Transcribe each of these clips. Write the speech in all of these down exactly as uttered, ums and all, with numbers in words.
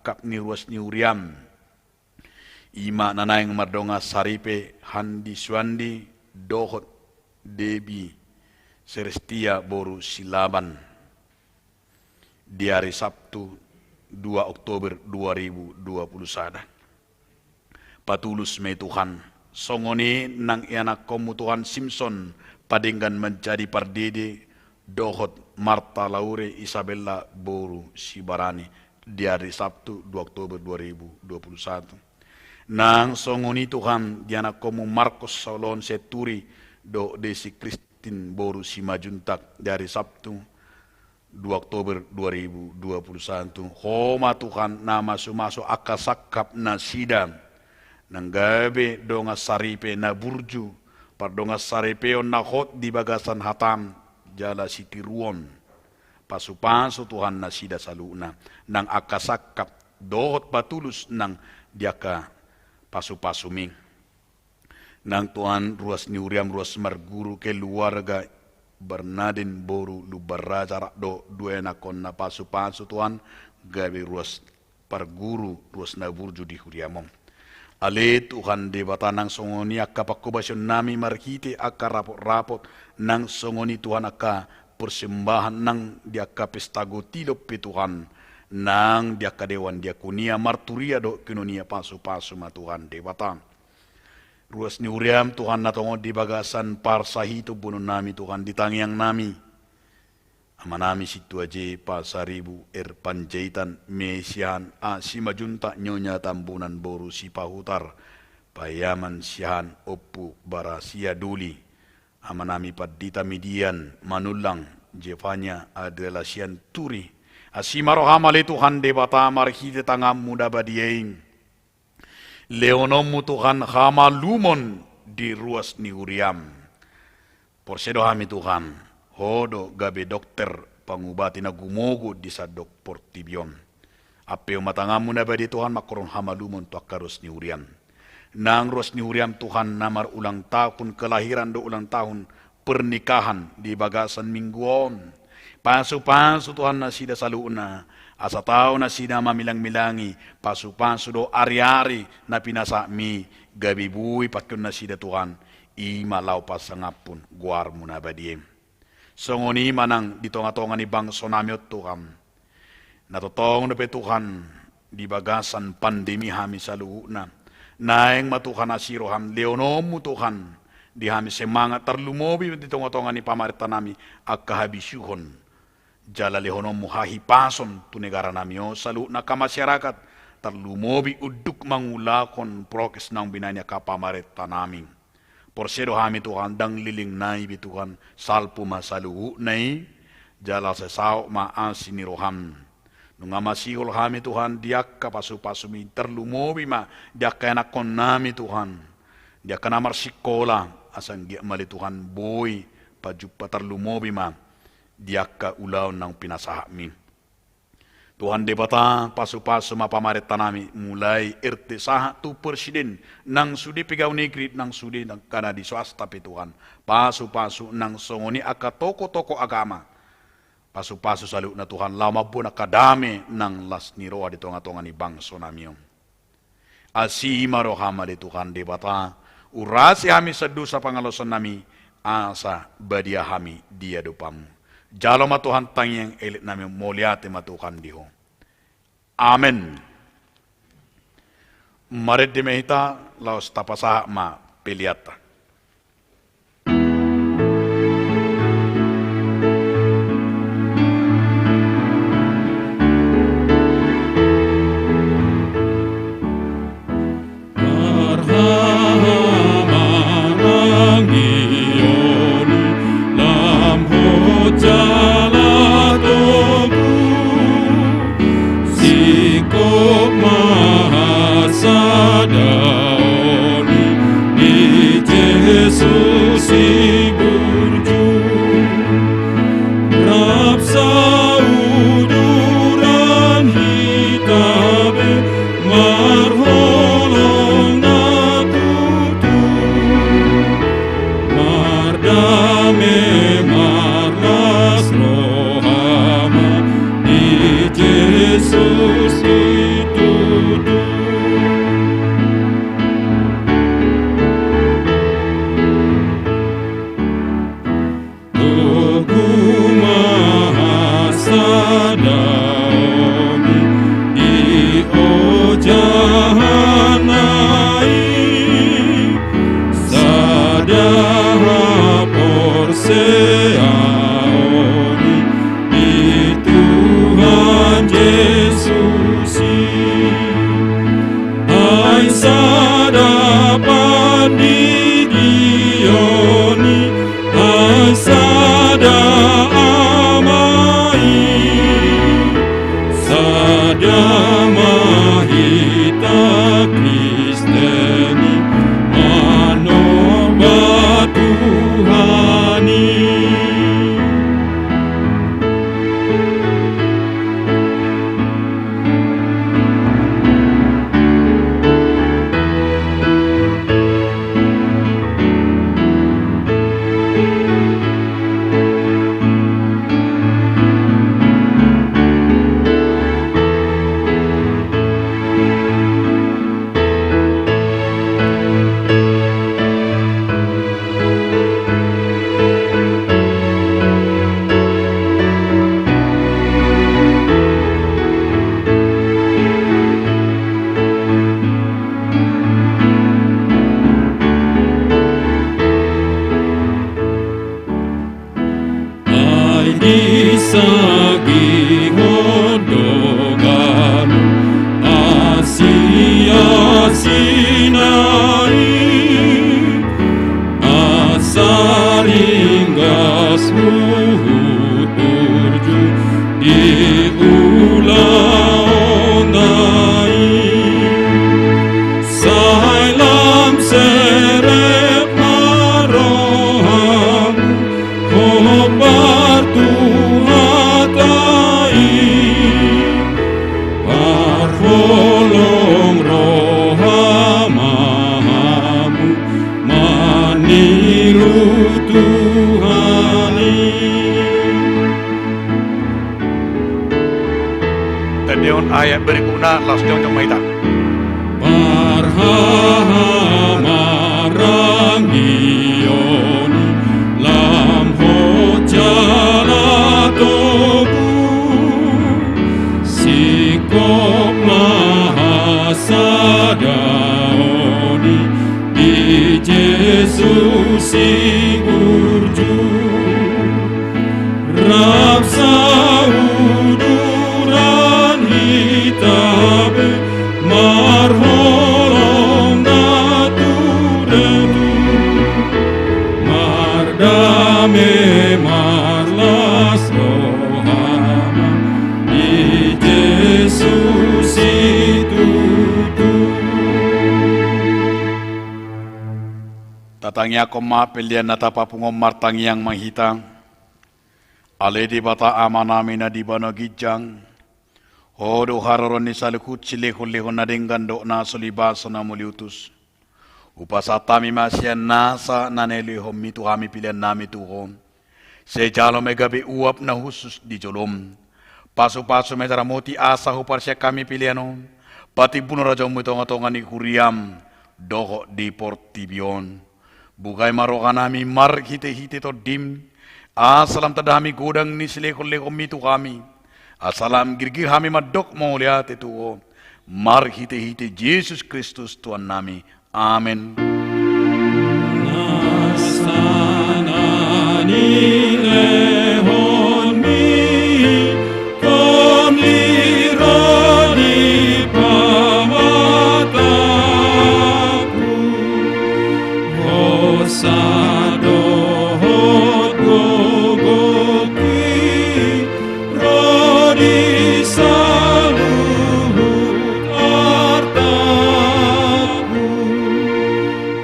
sangkap ni ruas ni huriam, i ma na naeng mardongan saripe Handi Suandi dohot Debi Serestia boru Silaban, di ari Sabtu dua Oktober dua ribu dua puluh sada. Patulus ma i Tuhan, songon i nang ianakkonmu Tuhan Simson Padenggan Manjadi Pardede dohot Marta Laure Isabella boru Sibarani, di ari Sabtu dua Oktober dua ribu dua puluh satu. Nang songon i Tuhan di anakkonmu Markus Saulon Sianturi dohot Desi Kristin boru Simanjuntak, di ari Sabtu dua Oktober dua ribu dua puluh satu. Ho ma Tuhan na masumasu angka sangkap nasida, nang gabe dongan saripe na burju, pardongan saripeon na hot di bagasan hatam jala sitiruon. Pasupasu Tuhan nasida saluhutna, nang angka sangkap dohot patulus nang di angka pasupasumi. Nang Tuhan ruas ni huriam, ruas marguru keluarga Bernadin boru Lumban Raja rap dohot dua ianakkonna, pasupasu Tuhan gabe ruas parguru, ruas na burju di huriam on. Ale Tuhan Debata, nang songon i angka pangkobasionnami marhite angka rapot-rapot, nang songon i Tuhan angka persembahan nang di angka pesta gotilon pe Tuhan, nang di angka dewan diakonia, marturia dohot koinonia, pasupasu ma Tuhan Debata. Ruas ni huriam Tuhan na tongon di bagasan parsahiton boanonnami Tuhan, di tangiangnami amanami Sintua J Pasaribu R Panjaitan, me siahaan A Simanjuntak, Nyonya Tambunan boru Sipahutar, Payaman siahaan Ompu Barasia Doli, amanami Pandita Midian Manullang, Jevanya Adela Sianturi. Asi ma roham ale Tuhan Debata marhite tanganmu na badia i. Lehononmu Tuhan hamalumon di ruas ni huriam. Porsea do hami Tuhan, ho do gabe dokter pangubati na gumogo di sandok portibi on. Ampehon ma tanganmu na badia Tuhan mangkorhon hamalumon tu angka ruas ni huriam. Nang ruas ni huriam Tuhan na marulang tahun kelahiran dohot ulang tahun pernikahan di bagasan minggu on. Pasupasu Tuhan nasida saluhutna, asa tau nasida mamilangmilangi pasupasu dohot ariari na pinasahatmi, gabe boi pangkeon nasida Tuhan, i ma laho pasangaphon goarmu na badia i. Songon i ma nang di tongatonga ni bangsonami on Tuhan. Na tongtong dope Tuhan di bagasan pandemi hami saluhutna. Naeng ma Tuhan asi roham, lehononmu Tuhan di hami semangat, tarlumobi di tongatonga ni pamarentanami angka habisuhon. Jala lehononmu hahipason tu negaranami on, saluhutna angka masyarakat, tarlumobi unduk mangulahon prokes naung binahen ni angka pamarentanami. Porsea do hami Tuhan, ndang leleng nai be Tuhan, salpu ma saluhutna i, jala sai saut ma asi ni roham. Nunga masihol hami Tuhan di angka pasupasumi, tarlumobi ma di angka ianakkonnami Tuhan, di angka na marsikola, asa anggiat ma ale Tuhan boi pajumpa, tarlumobi ma di angka ulaon naung pinasahatmi. Tuhan Debata, pasupasu ma pamarentanami, mulai R T sahat tu presiden, nang sude pegawai negeri, nang sude nang angka na di swasta pe Tuhan. Pasupasu nang songon i angka tokotokoh agama. Pasupasu saluhutna Tuhan, laho mamboan angka dame nang las ni roha di tongatonga ni bangsonami on. Asi ma roham ale Tuhan Debata, urasi hami sian dosa pangalaosion nami, asa badia hami di adopanmu. Jalo ma Tuhan tangiang eleknami, mauliate ma Tuhan di Ho. Amen. Marende ma hita, laos tapasahat ma peleanta. Marhahamaranggi oli, lam hot jala togu, singkop ma hasadaon i di Jesus i burju. Rap sauduran hita be marholong na tutu, mardame marlas roha ma di Jesus i Holong roha ma hamu maniru Tuhan i. Tandehon ayat berikutna, laos jongjong ma hita. Parhahamaranggion i lam hot jala togu, singkop ma hasadaon i di Jesus i burju. Rap sauduran hita be marholong na tutu, mardame marlas roha ma di Jesus i tutu. Tatangiangkon ma pelean na tapapungu on, martangiang ma hita. Ale Debata Amanami na di banua ginjang, Ho do haroroan ni saluhut silehonlehon na denggan dohot na so libaso na muliutus. Hupasahat hami ma sian nasa na nilehonmi tu hami peleannami tu Ho. Sai jalo ma i gabe uap na hushus di jolom. Pasupasu ma i, ramoti asa huparsian hami pelean on, patimbulhon rajaonmu di tongatonga ni huriam dohot di portibi on. Buhai ma rohanami marhitehite Tondim, asa lam tanda hami godang ni silehonlehonmi tu hami, asa lam girgir hami mandok mauliate tu Ho, marhitehite Jesus Kristus Tuhannami. Amen. Nasa na nilehonmi, tongtong ro di pamatangku. Hosa dohot gogongki ro di saluhut artangku.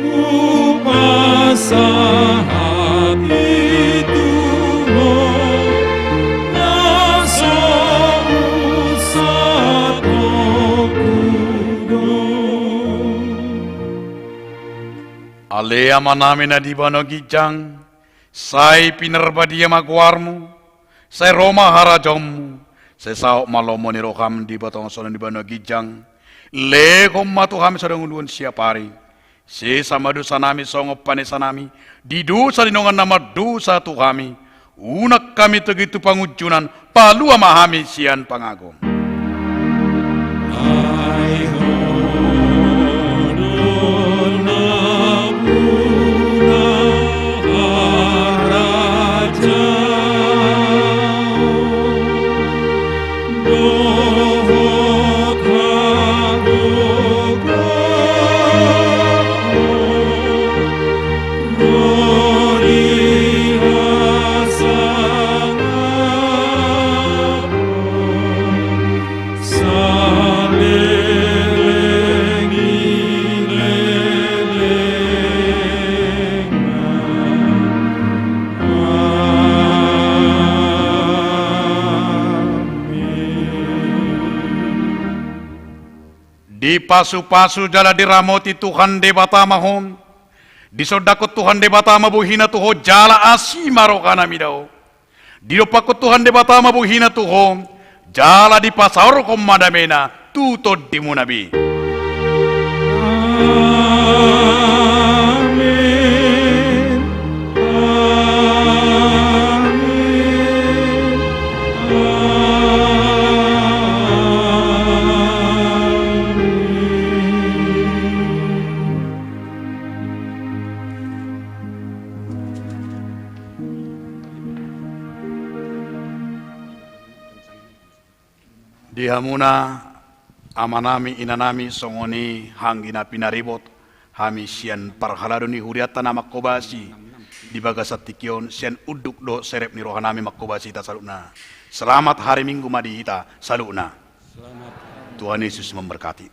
Hupasahat i tu Ho, na so unsatongku do. Ale Amanami na di banua ginjang, sai pinarbadia ma goarmu, sai ro ma harajaonmu, sai saut ma lomo ni roham di banua tonga songon na di banua ginjang. Lehon ma tu hami sadari on ulaon siapari. Sesa ma dosanami songon panesanami di dosa ni dongan na mardosa tu hami. Unang hami togihon tu pangunjunan, palua ma hami sian pangago. Ai Ho do nampuna harajaon dohot hagogoon ro di hasangapon saleleng ni lelengna. Amen. Dipasupasu jala diramoti Tuhan Debata ma ho. Disondangkon Tuhan Debata ma bohina tu ho jala asi ma rohana mida ho. Didompakkon Tuhan Debata ma bohina tu ho jala dipasaorhon ma damena tu tondimuna be. Amen. Amen. Amen. Di hamuna amanami, inanami, songon i anggi na pinaribot, hami sian parhalado ni hurianta na manghobasi di bagasan tingki on, sian unduk dohot serep ni rohanami manghobasi hita saluhutna. Selamat hari Minggu ma di hita saluhutna. Selamat. Tuhan Yesus memberkati.